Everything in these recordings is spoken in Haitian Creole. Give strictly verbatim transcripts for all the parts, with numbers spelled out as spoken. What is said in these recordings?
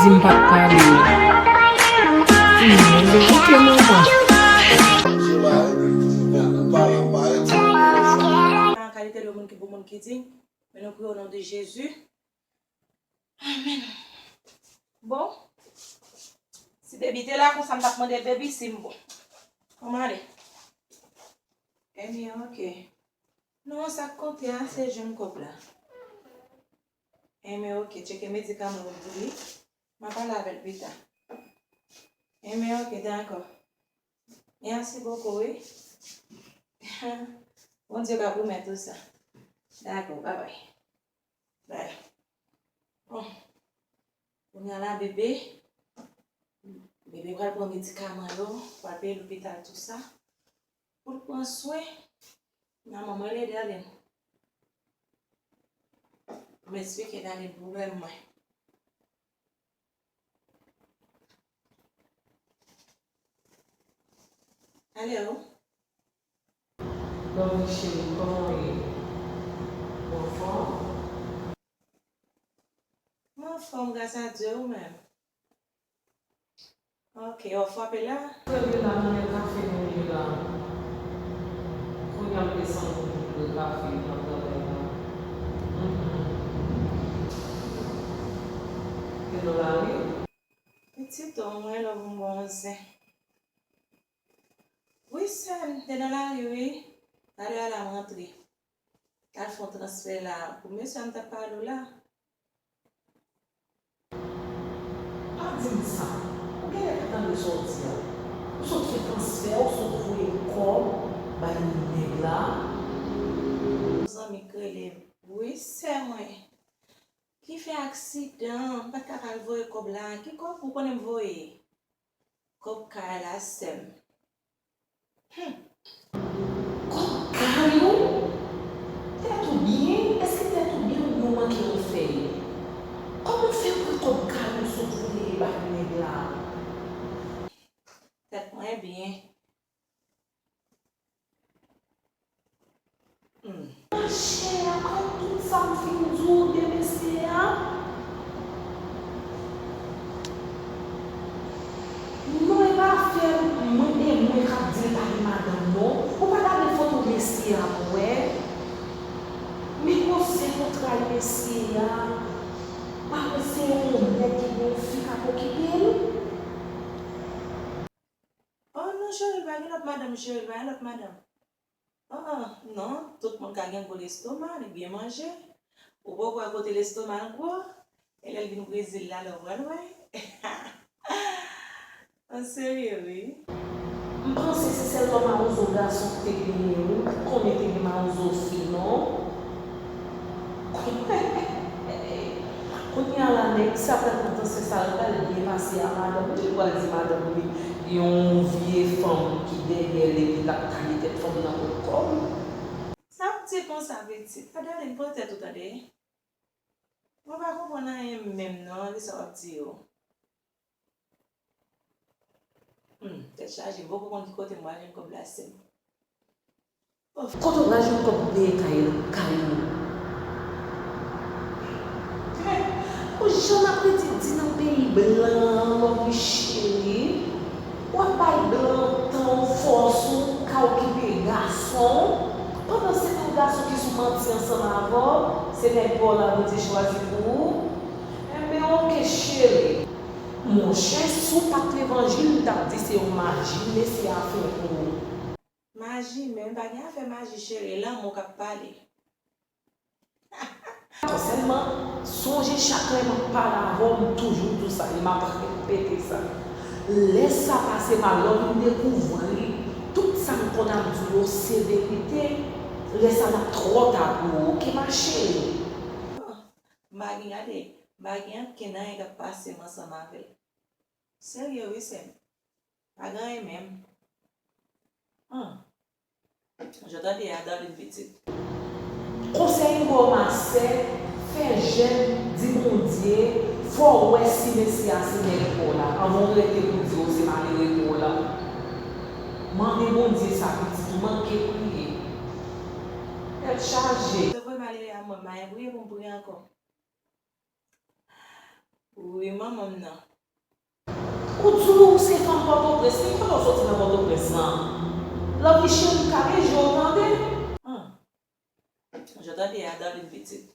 M pa t pale. Hmm, men ok, manman. Kalite de moun ki pou moun ki di, men nou priye o non de Jezi. Amèn. Bon, si baby te la konsa, m t ap mande baby si m bon. Kòman ale? Ebyen, ok. Non, sa k konte a, se jwenn kòb la. Enben, ok, tcheke medikaman yo pou li. M a pale avè l pita. Enben, ok, dakò. Mèsi bokou, wi. Bondye ka pwomèt ou sa. Dakò, babay. Bay. Bon. Kounye a la, bebe. Bebe pral pran medikaman yo, pral peye lopital, tou sa. Pou l pran swen. Nan manman l ede ale. M esplike Darline pwoblèm mwen. Alo? Love cheri, kòman w ye? Ou anfòm? Mwen anfòm, gras a Dye, ou menm? Ok, w ap frape la? Frape la, mwen menm kafe mwen ye la. Kounye a m desann pou m bwè kafe nan travay la. Mhm. Te nan lari? Pitit, o mwen lè w bon zen. Wi, sè m, te nan lari, wi. Talè a la m rantre. Al fè yon transfè la pou mesye a m t ap pale w la. Pa di m sa. Ou genlè pa tande sa w di a. Ou sot fè transfè, ou sot voye kòb bay nèg la. Yon zanmi k rele m. Wi, sè mwen. Ki fè aksidan, m pa t ka al voye kòb la. Ki kòb ou konnen m voye? Kòb kay la, sè m. Hmm. Kòb kay ou? Tèt ou byen? Èske tèt ou byen oubyen w manke yon fèy? Kòman w fè pran kòb kay ou sot voye bay nèg la? Tèt mwen byen. Hmm. Machè, apre tout sa m fin di w de mesye a, non, e pa afè mwen e mwen k ap di l pa gen madanm non. Ou pa gade foto mesye a pou wè? Men gwosè kontray mesye a. Pa wè se yon nèg ki gen yon fi k ap okipe l? Oh non, cheri, l pa gen lòt madanm, cheri, l pa gen lòt madanm. Ah, non, tout moun ka gen gwo lestoma, li byen manje. Ou poko wè kote lestoma l gwo? E lè l vin Brezil la, lè w pral wè. An serye, wi. M panse se sèlman mawozo gason ki te genyen, wi. M pa t konnen te gen mawozo fi, non. Kounye a la, nèg sa pral pran transfè sa, l pral byen pase a madanm li, li pral di madanm li, gen yon vye fanm ki dèyè l epi l ap taye tèt fanm nan kot kòb. Sa w di konsa, pitit? Adalin, pran tèt ou tande. Mwen pa konprann anyen menm non, de sa w ap di yo. Hmm, tèt chaje, m poko konn ki kote m pral jwenn kòb la, sè m. Kote w pral jwenn kòb pou peye kay, kay ou? Bon, jan n ap redi di nan peyi blan an, love cheri. W ap bay blan tan w, fòs ou, ka okipe gason w. Pandan se tan gason ki sou manti ansanm avè w, se nèg pa w la Bondye chwazi pou ou. Enben, oke, cheri. Monchè, si w pa t levanjil, m t ap di se yon maji mesye a fè pou ou. Maji, men pa gen afè maji, cheri, e lanmou k ap pale. Sèlman, sonje chak lè m ap pale avè w, m toujou di w sa, e m ap repete sa. Lè sa pase mal, lè w vin dekouvri tout sa m konn ap di w yo se verite, lè sa l ap twò ta pou ou, oke, ma chérie? M pa gen, gade, m pa gen ankenn anyen k ap pase m ansanm avè l. Serye wi, sè m. Pa gen anyen menm. Hum. Jan w tande a, Darline pitit. Konsèy m ba w, ma sè, fè jèn, di Bondye, fò w wè si mesye a se nèg pa w la, anvan w rete pou di w se malere pa w la. Mande Bondye sa, pitit, ou manke priye. Tèt chaje. Se vre, malere a mwen, m pa gen priye pou m priye ankò. Wi, manman m nan. Ou di w se fanm Pòtoprens, men kote w soti nan Pòtoprens lan? Lovely cheri, m ka deje w tande. Ah. Jan w tande a, Darline pitit.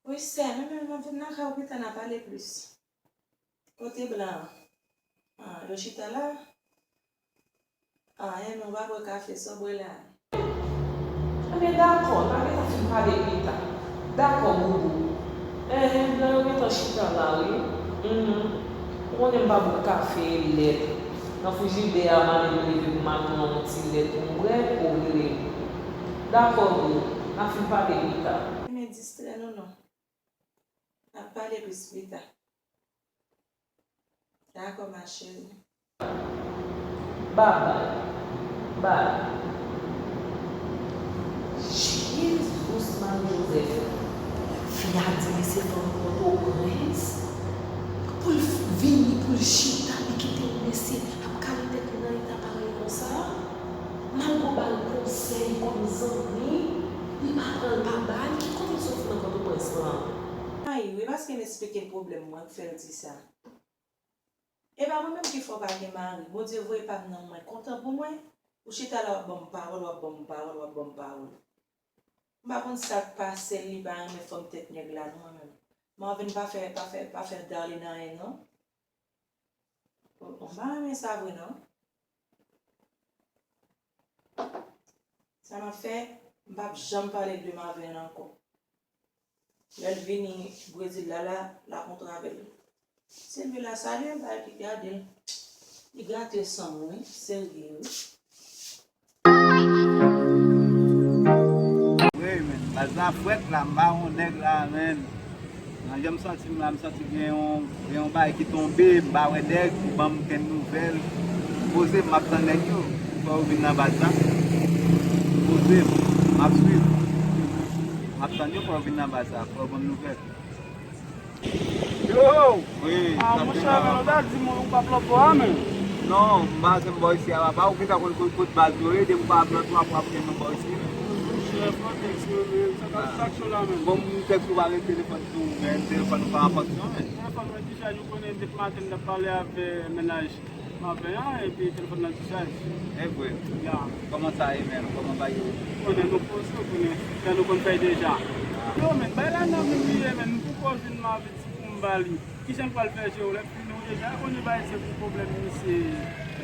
Wi, sè, men menm m ap vin lakay ou pita, n a pale plis. Kote blan an? Ah, yo chita la? Ah, enben, w pa bwè kafe, sa w bwè la? Enben, dakò, n a gentan fin pale pita. Dakò, Boubou. Enhen, blan yo gentan chita la, wi. Mhm. Ou konnen m pa bwè kafe, lèt. Nan frijidè a, m ale m leve pou m al pran yon ti lèt pou m bwè, pou w rele m. Dakò, boo. N a fin pale pita. Enben, distrè nou non. N a pale plis pita. Dakò, ma chérie. Babay. Bay. Jezi Mari Jozèf. Fi a di li se fanm Pòtoprens. Pou l vini, pou l chita, li kite yon mesye ap kale tèt li nan eta parèy konsa. Mal gon ba l konsèy kòm zanmi, li pa pran l pa ba l. Ki kote l soti nan Pòtoprens lan? Ay, wi, paske m esplike l pwoblèm mwen k fè l di sa. E pa mwen menm ki fè w pa gen mari. Bondye voye pa m nan men kontan pou mwen. Ou chita la w ap ban m pawòl, w ap ban m pawòl, w ap ban m pawòl. M pa konn sa k pase l, li pa renmen fòm tèt nèg la non mwen menm. M anvi n pa fè, pa fè, pa fè Darline anyen non. M pa renmen sa vre non. Sa m ap fè, m p ap janm pale de Marvin ankò. Lè l vini Brezil la, la, la kontre avè l. Se vye la salye l, bay li gade l. Li gate san mwen, wi, serye, wi. Wi, men, baz la frèt la, m pa yon nèg la, men. Nan jan m santi m la, m santi gen yon, gen yon bagay ki tonbe, m pa wè nèg, m ban m kenn nouvèl. M poze m, m ap tann nèg yo. Fò yo vin nan baz la. M poze m, m ap swiv. M ap tann yo, fò yo vin nan baz la, fò yo ban m nouvèl. Yo! Wi, ah, monchè, men ou ta di mwen ou p ap lòtbò a, men. Non, m pa janm bò isi a, papa. Ou gentan konn kot, kot baz yo ye, depi ou pa ap lòtbò, w ap, w ap gen nou bò isi, men. Monchè, pran tèks mwen, men. Sa ka, sa k cho la, men. Bon, m tèks ou pa gen telefòn sou ou, men. Telefòn ou pa an fonksyon, men. Telefòn mwen dichaj, ou konnen, depi maten m t ap pale avè mennaj Marvin an, epi telefòn nan dichaj. E vre? Ya. Kòman sa ye menm? Kòman bagay yo? Ou konnen nou poze, ou konnen, jan nou konn fè deja. Yo, men, bay la nan men li ye, men, m poko jwenn Marvin ti pou m ba li. Kijan l pral fè jere w? Lè fini, ou deja konnen bagay se pou pwoblèm misye.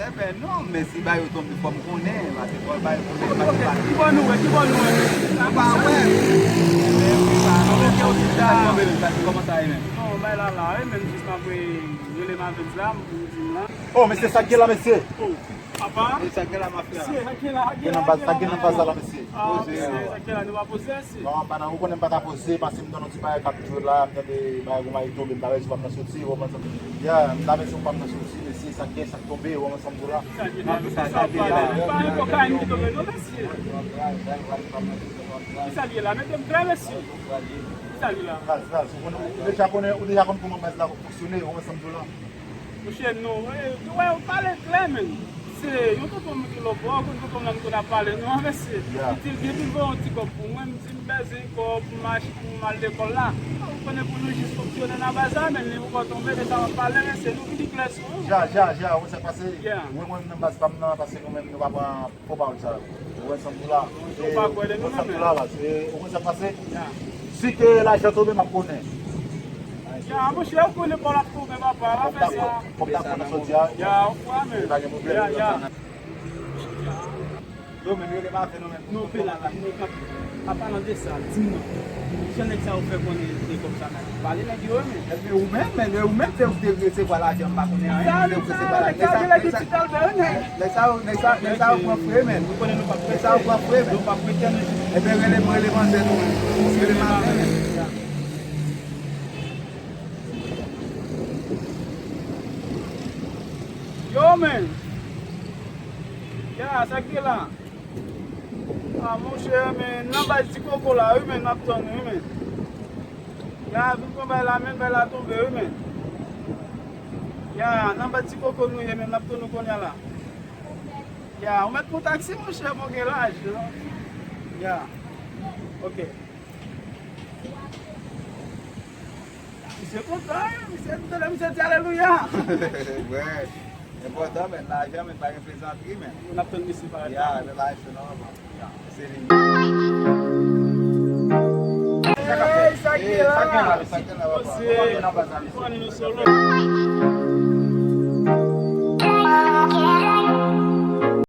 Enben, non, men si bagay yo tonbe, fò m konnen, paske fò bagay yo tonbe, paske pa. Ki bò nou wè, ki bò nou wè? Nou pa wè. Enben, wi, pa. Kòman sa ye menm? Non, bay la la, wi, men jis m ap rele Marvin la, m pou di m la. Oh, mesye, sa k gen la, mesye? Oh, papa? E sa k gen la, mafya? Mesye, sa k gen la, sa k gen la, sa k gen la, sa k gen la, mesye? Ah, mesye, sa k gen la, nou pa poze, mesye? Non, pa nan, ou konnen m pa ka poze, paske m tande yon ti bagay k ap jwe la, m tande bagay, yon bagay tonbe, m ta redi pa m nan soti, ou konprann sa m di? Ya, m ta redi pa m nan soti, mesye, sa k gen, sa k tonbe, ou konprann sa m di w la? Sa k gen la, mesye, sa k gen la. Pa gen kokayin ki tonbe, non, mesye. Ki sa l ye la? Mete m klè, mesye. Ki sa l ye la? Raz, raz, ou konnen, ou deja konnen, ou deja konn kòman baz la fonksyone, ou konprann sa m di w la? Monchè, non, e, ou wè, ou pale klè, men. Se yon tonton m ki lòtbò, ou konn tonton m nan m konn ap pale, non, mesye. Ya. Li di l gen pou l voye yon ti kòb pou mwen, m di m bezwen kòb pou m achte, pou m al lekòl la. Ou konnen pou nou jis fonksyone nan baz la, men li poko tonbe, de sa w ap pale, mesye, nou vin klè sou ou. Ja, ja, ja, ou wè sa k pase? Ya. Ou wè mwen menm nan baz pa m nan, paske nou menm nou pa pran fo pawòl sa yo. Ou wè sa m di w la? Ou pa kwè de nou menm? Ou wè sa m di w la, baz? E, ou wè sa k pase? Ya. Si ke lajan tonbe, m ap konnen. Ya, monchè, ou konnen pa w ap tonbe, papa, w ap fè sa. Kòm dakò nan sòti a. Ya, ou kwè, men. Pa gen pwoblèm. Ya, ya. Yo, men, rele m avè nou, men. Nou pe la, la, nou kanpe. An palan de sa, di mwen, jan nèg sa yo fè konnen de kòb sa la? Pale nèg yo, men. Ebyen, ou menm, men, ou menm, se ou te resevwa lajan, m pa konnen anyen. Ou te resevwa lajan. Nèg sa, nèg sa, nèg sa, nèg sa yo pran fre, men. Ou konnen nou p ap prete. Nèg sa yo pran fre, men. Nou p ap prete, men. Ebyen, rele m, rele m avè nou, men. Rele m avè, men. Yo, men. Ya, sa k gen la? Ah, monchè, men, nan bay ti koko la, wi, men, n ap tann, wi, men. Ya, vin pran bay la, men, bay la tonbe, wi, men. Ya, nan bay ti koko nou ye, men, n ap tann nou kounye a la. Ya, ou mèt pran taksi, monchè, bon, gen laj, non? Ya. Ok. Misye kontan, wi, misye, misye di alelouya. Wè. Enpòtan, men, lajan, men, pa gen plezantri, men. N ap tann misye parèt. Ya, the life, you know, man. Se li. Hey, sa ki gen la? Sa ki gen la, sa ki gen la, papa? Kòman nou nan baz la, mesye? Kòman nou solo?